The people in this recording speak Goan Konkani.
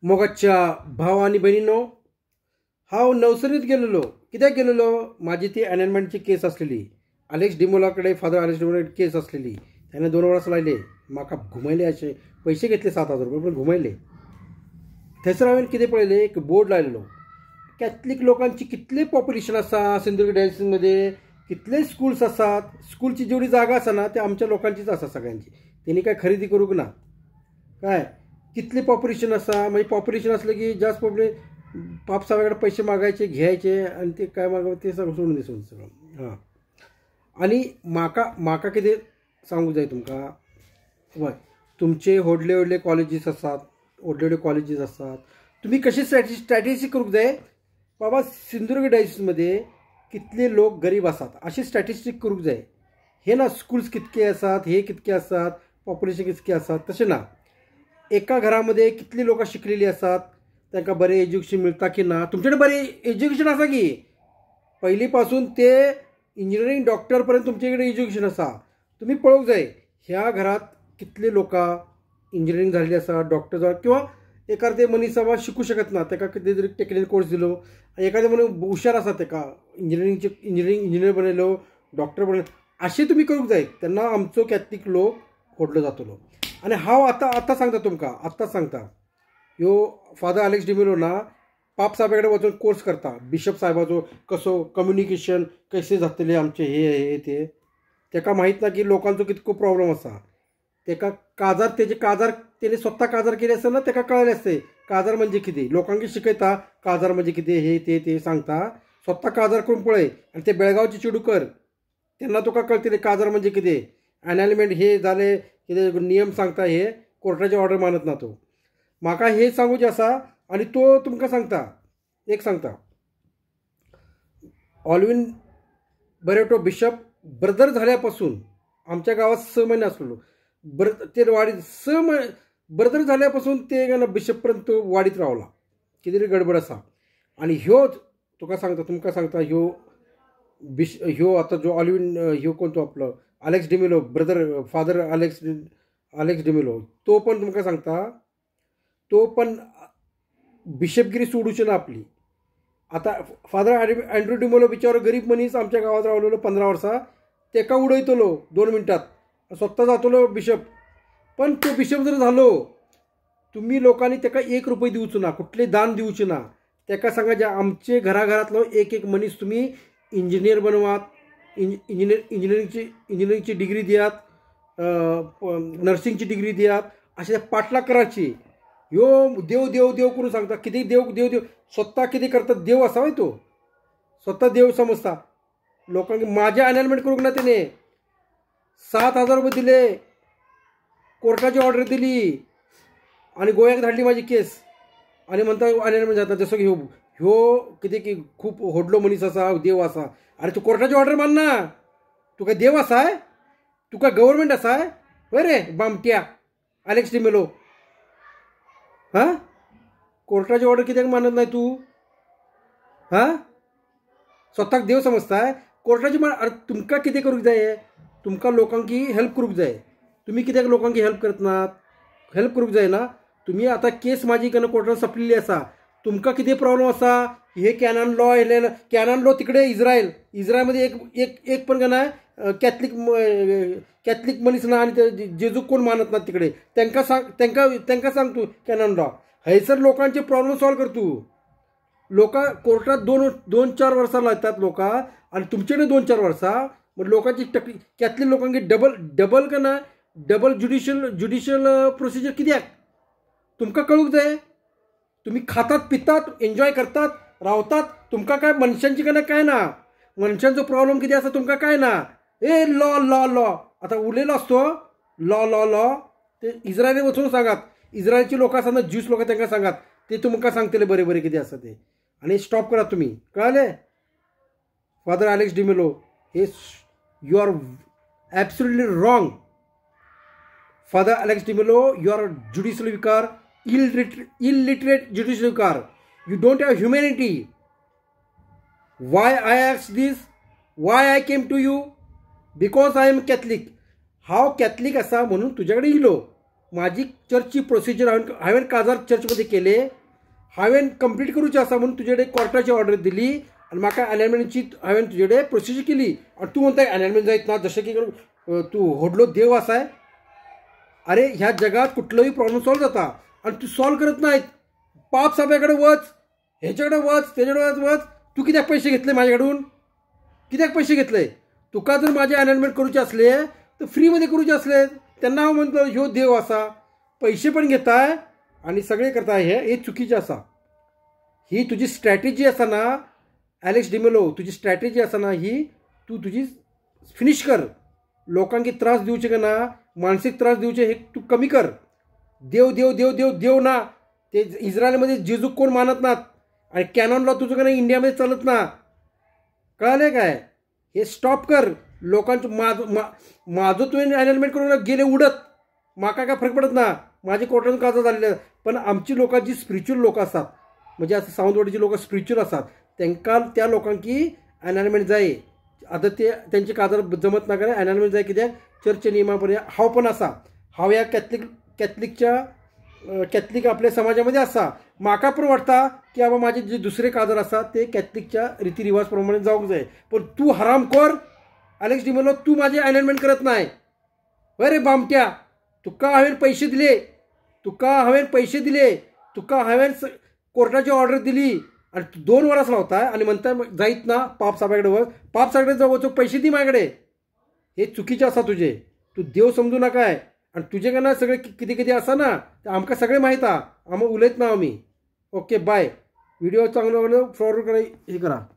मोगाच्या भाव आनी भयणीनो, हांव नवसरीत गेलेलो. कित्याक गेलेलो? म्हाजी ती एनएलमेंटची केस आसलेली. आलेक्स डिमोला कडेन, फादर आलेक्स डिमोला कडेन केस आसलेली. त्याने 2 वर्सां लायले, म्हाका घुमयले, अशे पयशे घेतले 7,000 रुपया, पूण घुमयले. थंयसर हांवें कितें पळयलें, एक बोर्ड लायलेलो. कॅथलीक लोकांची कितले पॉप्युलेशन आसा सिंधुदुर्ग डायसिसमध्ये, कितले स्कूल्स आसात. स्कूलची जेवढी जागा आसा ना ते आमच्या लोकांचीच आसा सगळ्यांची, तेणी काय खरेदी करूंक ना. काय कितले पॉप्युलेशन आसा, म्हणजे पॉप्युलेशन असलं की जास्त पॉप्युलेशन पापसाहेबाकडे पैसे मागायचे, घ्यायचे आणि ते काय मागावं ते सगळं सोडून दिसून सगळं. हां, आनी म्हाका म्हाका कितें सांगूंक जाय तुमकां, हय, तुमचे व्हडले व्हडले कॉलेजीस आसात, व्हडले व्हडले कॉलेजीस आसात. तुमी कशी स्ट्रॅटेजी करूंक जाय, बाबा सिंधुदुर्ग डायसिसमध्ये कितले लोक गरीब आसात अशी स्टॅटिस्टीक करूंक जाय. हे ना स्कूल्स कितके आसात, हे कितके आसात, पॉप्युलेशन कितके आसात, तशें ना. एका घरामध्ये कितली लोकां शिकलेली आसात, तांकां बरें एज्युकेशन मेळटा की ना. तुमचे कडेन बरें एज्युकेशन आसा की पयलीं पासून ते इंजिनियरींग डॉक्टर पर्यंत तुमचे कडेन एज्युकेशन आसा. तुमी पळोवंक जाय ह्या घरात कितले लोकां इंजिनियरींग झालेली आसा, डॉक्टर जावं, किंवा एखादे मनीस बाबा शिकू शकत ना, ताका कितें तरी टेक्निकल कोर्स दिलो, एखादे मनीस हुशार आसा ताका इंजिनियरींगचे इंजिनियर बनयलो, डॉक्टर बनयलो, अशें तुमी करूंक जाय. तेन्ना आमचो कॅथलीक लोक व्हडलो जातलो. आनी हांव आतां आतां सांगता तुमकां, आत्तांच सांगता, ह्यो फादर आलेक्स डिमेलो ना पाप साहेबा कडेन वचून कोर्स करता, बिशप साहेबाचो कसो कम्युनिकेशन कशें जातलें आमचें, हे हे ते ताका माहीत ना की लोकांचो कितको प्रॉब्लम आसा. ताका काजार, तेजे काजार तेणे स्वता काजार केले आसतना ना ताका कळ्ळें आसतलें काजार म्हणजे कितें. लोकांक शिकयता काजार म्हणजे कितें, हे ते ते सांगता. स्वता काजार करून पळय आनी ते बेळगांवचे चेडूं कर, तेन्ना तुका कळटलें काजार म्हणजे कितें. एनालमेंट हे जालें कितें नियम सांगता, हे कोर्टाचे ऑर्डर मानत ना तो. म्हाका हे सांगूचें आसा आनी तो तुमकां सांगता, एक सांगता, ऑलविन बरेटो बिशप ब्रदर झाल्यापासून आमच्या गावात 6 महिने आसलेलो. ते वाडीत 6 महिने ब्रदर झाल्यापासून ते बिशपपर्यंत तो वाडीत रावला. कितें तरी गडबड आसा. आनी ह्यो तुका सांगता, तुमकां सांगता, ह्यो ह्यो आतां जो ऑलविन ह्यो कोण तो आपलो Alex D'Mello brother, father Alex Alex D'Mello, तो पण तुमकां सांगता, तो पण बिशपगिरी सोडूची ना आपली. आतां फादर अँड्रू डिमेलो बिचारो गरीब मनीस आमच्या गांवांत रावलेलो 15 वर्सां, तेका उडयतलो 2 मिनटात, स्वता जातलो बिशप. पण तो बिशप जर झालो, तुम्ही लोकांनी तेका 1 रुपये दिवचो ना, कुठले दान दिवचे ना. तेका सांगा जे आमचे घराघरातलो एक एक मनीस तुम्ही इंजिनियर बनवात, इंजिनिअरिंगची डिग्री दियात, नर्सिंगची डिग्री दियात, अशे पाटलाग कराची. ह्यो देव देव देव करून सांगता, कितें देव देव देव, स्वता कितें करता, देव आसा वय तो, स्वता देव समजता. लोकांक म्हाजें एनालमेंट करूंक ना तेणे, 7,000 रुपये दिले, कोर्टाची ऑर्डर दिली आनी गोव्याक धाडली म्हाजी केस. आनी म्हणटा एनालमेंट जाता, जसो की ह्यो ह्यो कितें की खूब व्हडलो मनीस आसा, देव आसा. अरे तूं कोर्टाची ऑर्डर मानना, तुका देव आसाय, तुका गव्हर्मेंट आसाय, हय रे बामट्या आलेक्स डिमेलो. हां, कोर्टाची ऑर्डर कित्याक मानत नाही तूं? हां, स्वताक देव समजताय, कोर्टाची मान. अरे तुमकां कितें करूंक जाय, तुमकां लोकांकी हेल्प करूंक जाय. तुमी कित्याक लोकांकी हेल्प करत नात? हेल्प करूंक जाय ना. तुमी आतां केस म्हाजी केन्ना कोर्टान सोंपलेली आसा, तुमकां कितें प्रॉब्लम आसा, हे कॅनन लॉ येयले, कॅनन लॉ तिकडे इस्रायल, इस्रायलमध्ये एक एक एक पण का कॅथलीक कॅथलीक मनीस ना आनी ते जेजूक कोण मानत ना तिकडे, तांकां सांग, तांकां तांकां सांग तूं कॅनन लॉ. हयसर लोकांचे प्रॉब्लम सॉल्व कर तूं. लोकां कोर्टात 2-4 वर्सां लागतात लोकां, आनी तुमचे कडेन 2-4 वर्सां. लोकांची तकली कॅथलीक लोकांकी डबल डबल का ना डबल ज्युडिशियल ज्युडिशियल प्रोसिजर कित्याक? तुमकां कळूंक जाय. तुमी खातात पितात, एन्जॉय करतात, रावतात, तुमकां काय मनशांची काय काय ना, मनशांचो प्रॉब्लम कितें आसा तुमकां काय ना. ए लॉ लॉ लॉ आतां उलयलो आसतो, लॉ लॉ लॉ ते इस्रायली वचून सांगात, इस्रायलची लोक आसा ना, ज्यूस लोक, तांकां सांगात, ते तुमकां सांगतले बरें बरें कितें आसा ते. आनी स्टॉप करात तुमी, कळ्ळें? फादर आलेक्स डिमेलो, हे you are absolutely wrong. Father Alex D'Mello, you are judicial vicar, illiterate judicial vicar. You don't have humanity. Why I ask this? Why I came to you? Because I am Catholic. हांव कॅथलीक आसा म्हणून तुज्या कडेन येयलो. माझी चर्चची प्रोसिजर हांवें काजार चर्चमध्ये केले, हांवें कंप्लीट करूचे आसा म्हणून तुजे कडेन कोर्टाची ऑर्डर दिली आनी म्हाका एनलमेंटची हांवें तुजे कडेन प्रोसिजर केली आनी तूं म्हणटा एनलमेंट जायत ना, जशें की तूं व्हडलो देव आसाय. अरे ह्या जगात कुठलोय प्रॉब्लेम सॉल्व जाता आनी तूं सॉल्व करत नायत. पाप साब्या कडेन वच, हेचे कडेन वच, तेजे कडेन वच, तूं कित्याक पयशे घेतले म्हाजे कडून, कित्याक पैसे घेतले? तुका जर माझे एनलमेंट करूचे असले तर फ्रीमध्ये करूचे असले तेन्ना हांव म्हणटलो ह्यो देव आसा, पैसे पण घेताय आनी सगळे करताय. हे चुकीचे आसा. ही तुजी स्ट्रॅटेजी आसा ना एलेक्स डिमेलो, तुजी स्ट्रॅटेजी आसा ना ही तूं तुजी फिनीश कर. लोकांक त्रास दिवचे का ना, मानसीक त्रास दिवचे हे तूं कमी कर. देव देव देव देव देव ना, ते इस्रायलमध्ये जेजू कोण मानत नात आणि कॅनॉन लॉ तुझं का नाही इंडियामध्ये चालत ना, कळाले काय? हे स्टॉप कर. लोकांचं माझं तुवें एनलमेंट करून गेले उडत, म्हाका काय फरक पडत ना, माझे कोर्टान काजार जाल्ले. पण आमची लोकां जी स्पिरिच्युअल लोक आसात, म्हणजे आतां सावंतवाडीची लोक स्पिरिच्युअल आसात, तांकां त्या लोकांकी एनलमेंट जाय. आतां ते तेंचे काजार जमत ना कारण एनलमेंट जाय. कित्याक चर्च नियमा प्रमाणे हांव पण आसा, हांव ह्या कॅथलिकच्या कॅथलिक आपल्या समाजामध्ये आसा. म्हाका पण वाटता की बाबा माझे जे दुसरे काजार आसा ते कॅथलिकच्या रितीरिवाज प्रमाणे जावंक जाय. पण तूं हरामखोर एलेक्स डिमेलो, तूं माझे एनलमेंट करत नाय. अरे बामट्या, तुका हांवें पैसे दिले, तुका हांवें पैसे दिले, तुका हांवें कोर्टाची ऑर्डर दिली आनी 2 वरां लावता आनी म्हणटा जायत ना, पाप साहेबा कडेन वच, पाप साहेबा कडेन वचूंक पैसे दी म्हाजे कडेन. हे चुकीचें आसा तुजें, तूं देव समजू नाकाय. आनी तुजे कडल्यान सगळें कितें कितें आसा ना तें आमकां सगळें माहित आहा, आमी उलयत ना आमी. ओके बाय. व्हिडिओ चांगलो फॉरवर्ड करा, हे करा.